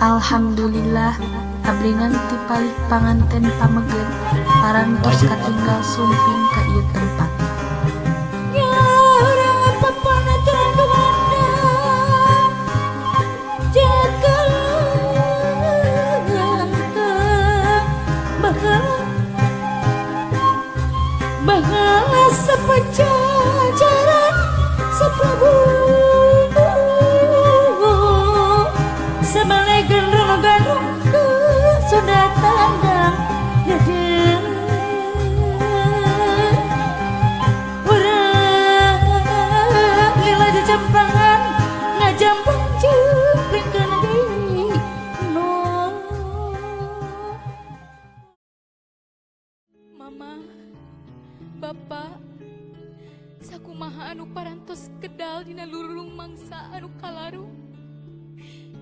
Alhamdulillah abringan ti palih panganten pameget parantos katinggal sumping ka ieu tempat. Mama, Bapak, sakumaha anu parantos kedal dina lurung mangsa anu kalaru,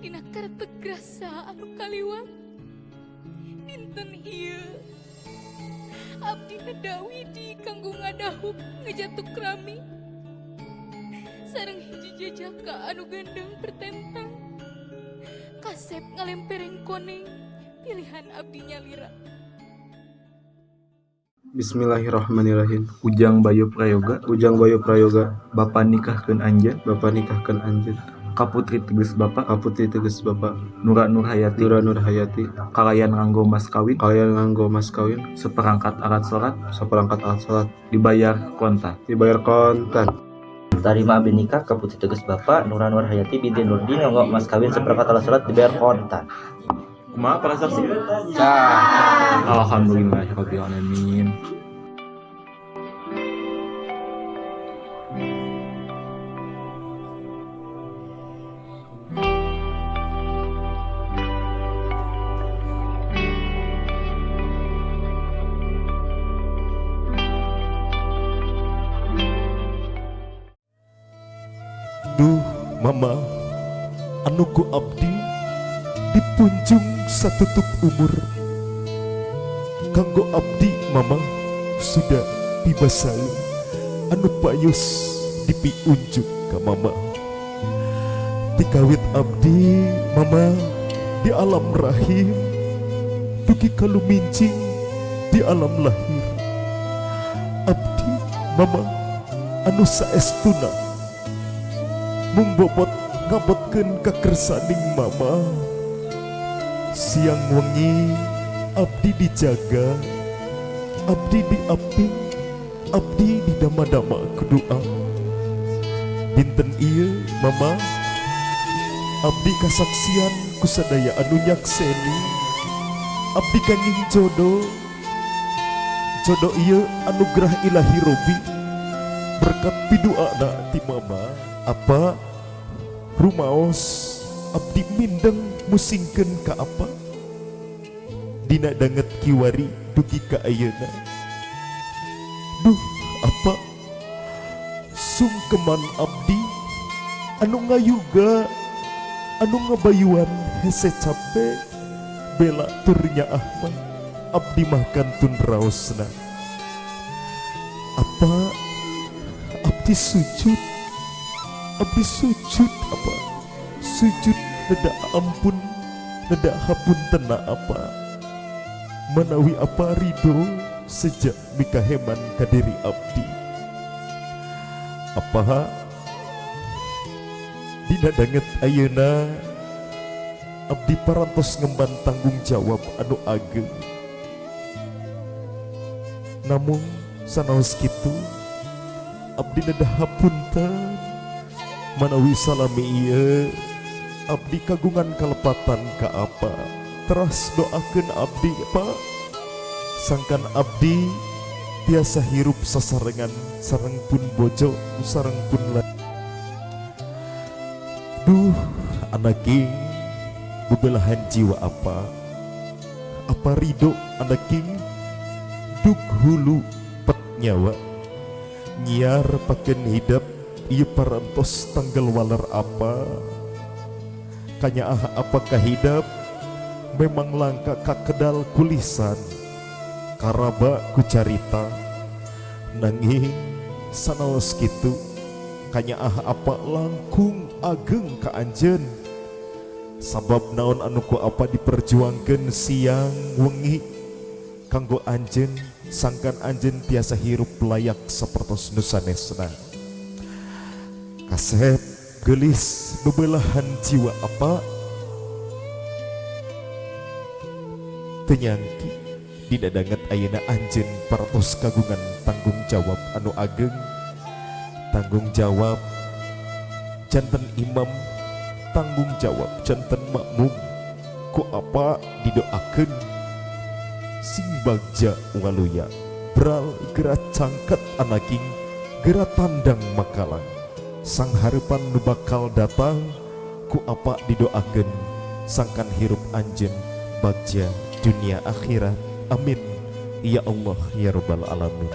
dina kertek grasa anu kaliwat, dinten ieu abdi nedawidi kanggo ngadahuk ngejatuk rami, sareng hiji jejaka anu gendeng pertentang, kasep ngalempereng koneng pilihan abdi nyalira. Bismillahirrahmanirrahim. Ujang Bayu Prayoga. Ujang Bayu Prayoga. Bapak nikahkeun anjeun. Bapak nikahkeun anjeun. Ka putri teges Bapak. Ka putri teges Bapak. Nura Nurhayati. Nura Nurhayati. Kalayan nganggo mas kawin. Kalayan nganggo mas kawin. Seperangkat alat sholat. Seperangkat alat sholat. Dibayar kontan. Dibayar kontan. Tarima abdi nikah ka putri teges Bapak Nura Nurhayati binti Nurdin nganggo mas kawin seperangkat alat sholat dibayar kontan. Kumaha para saksi? Alhamdulillahirabbil alamin. Duh mama, anu ku abdi dipunjung satutup umur. Kanggo abdi mama sudah pibasaeun anu payus dipiunjuk ka mama. Tikawit abdi mama di alam rahim dugi kalumincing di alam lahir. Abdi mama anu saestuna mung bobot ngabotkeun kakersaning mama. Siang wengi abdi dijaga, abdi diaping, abdi didama-dama ku doa. Dinten ieu mama, abdi kasaksian ku sadaya anu nyakseni. Abdi kanging jodoh, jodoh ieu anugerah ilahi Robi, berkat piduana ti mama. Apa rumaos abdi mindeng musingkeun ka apa dina danget kiwari dugi ka ayeuna. Duh apa sungkeman abdi anu ngayuga anu ngabayuan hese cape bela tur nyaah mah abdi mah kantun raosna. Apa abdi sujud, abdi sujud apa sujud neda ampun neda hapuntena apa manawi apa ridho sejak mikaheman kadiri abdi. Apa dina danget ayeuna abdi parantos ngemban tanggung jawab anu ageng. Namun sanaos kitu abdi neda hapunten manawi salami ieu abdi kagungan kalepatan ka apa. Teras doakeun abdi Pak sangkan abdi tiasa hirup sasarengan sareng pun bojo sareng pun la. Duh anaking bebelahan jiwa apa apa ridho anaking duk hulu pet nyawa nyiar paken hidap ieu parantos tanggal waler apa kanyaah apakah hidap memang langka kakedal kulisan karaba kucarita nanging sanaos kitu kanyaah apa langkung ageng ka anjeun Sabab naon anu ku apa diperjuangkeun siang wengi kanggo anjeun sangkan anjeun tiasa hirup layak sapertos nu sanesna. Kasep gelis bebelahan jiwa apa teu nyangki didadanget ayeuna anjeun parantos kagungan tanggung jawab anu ageng, tanggung jawab janten imam, tanggung jawab janten makmum. Ku apa didoakeun sing bagja waluya bral geura cangket anaking geura tandang makalang sang harepan nu bakal datang. Ku apa didoakeun sangkan hirup anjeun bagja dunia akhirat. Amin ya Allah ya rabbal alamin.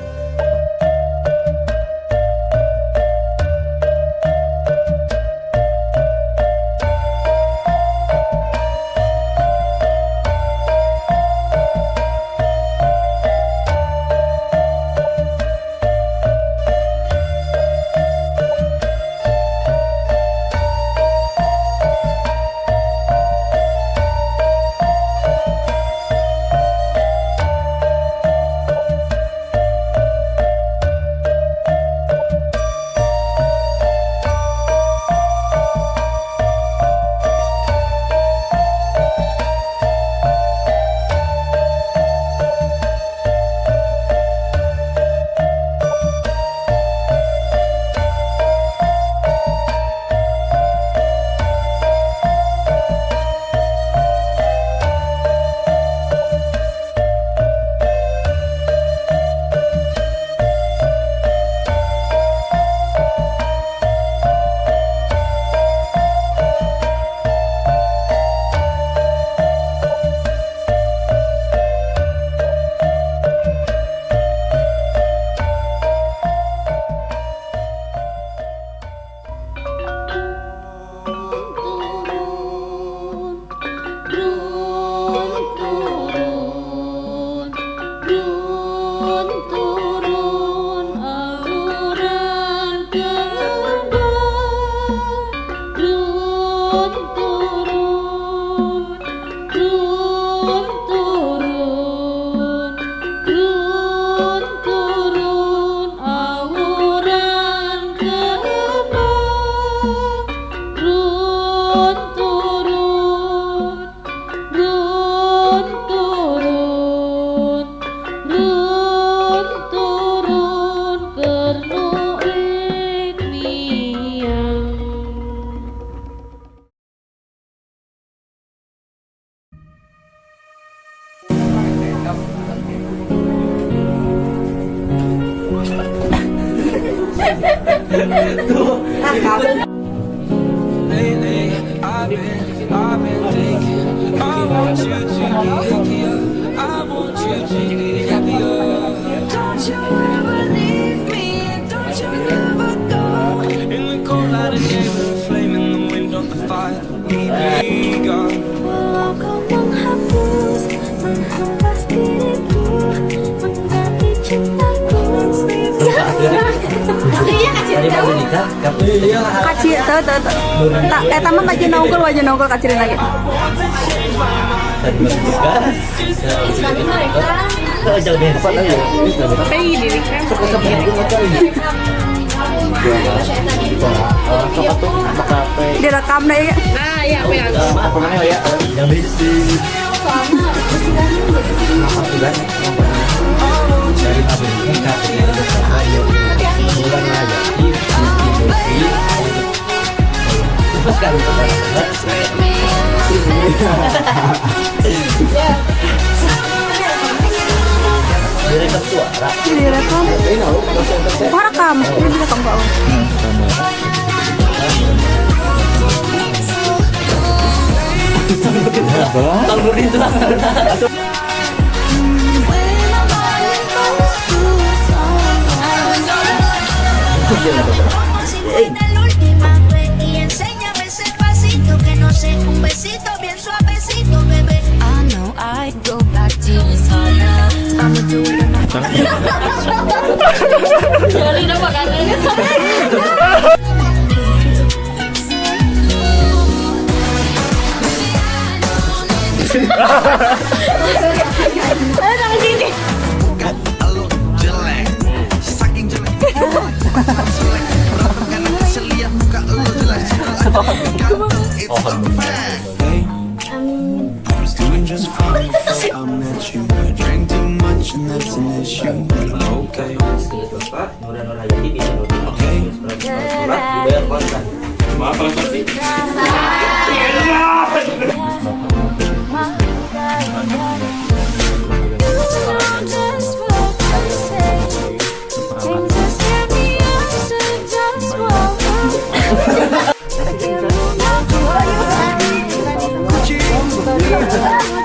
Lately, I've been thinking. I want you to be happier. I want you to be happier. Don't you ever leave me, don't you ever go. In the cold light of day, we're a flame in the wind, not the fire that we begun. Walau kau menghapus, menghempas diriku, mengganti cintaku. Tadi mau nikah, kamu Kacir, tuh, tuh, tuh. Tak, eta mah wajah nongol, wajah nongol kacirin lagi. Tadi mau nikah. Jauh bensin. Direkam deh ya. Yang bensin. Dari abis nikah, bulan lagi, terus kan direkam suara. Direkam. Oh, rekam. Ini direkam kok. Bang Nurdin tuh. When my body goes La última vez y enséñame ese pasito que no sé, un besito bien suavecito, bebé. I know I go back to you. I'ma do it. I was doing just fine before I met you. I drank too much and that's an issue, but I'm okay. Tegas Bapak Nura Nurhayati binti Nurdin mas kawin seperangkat alat sholat dibayar kontan. Kumaha para saksi? Seperangkat.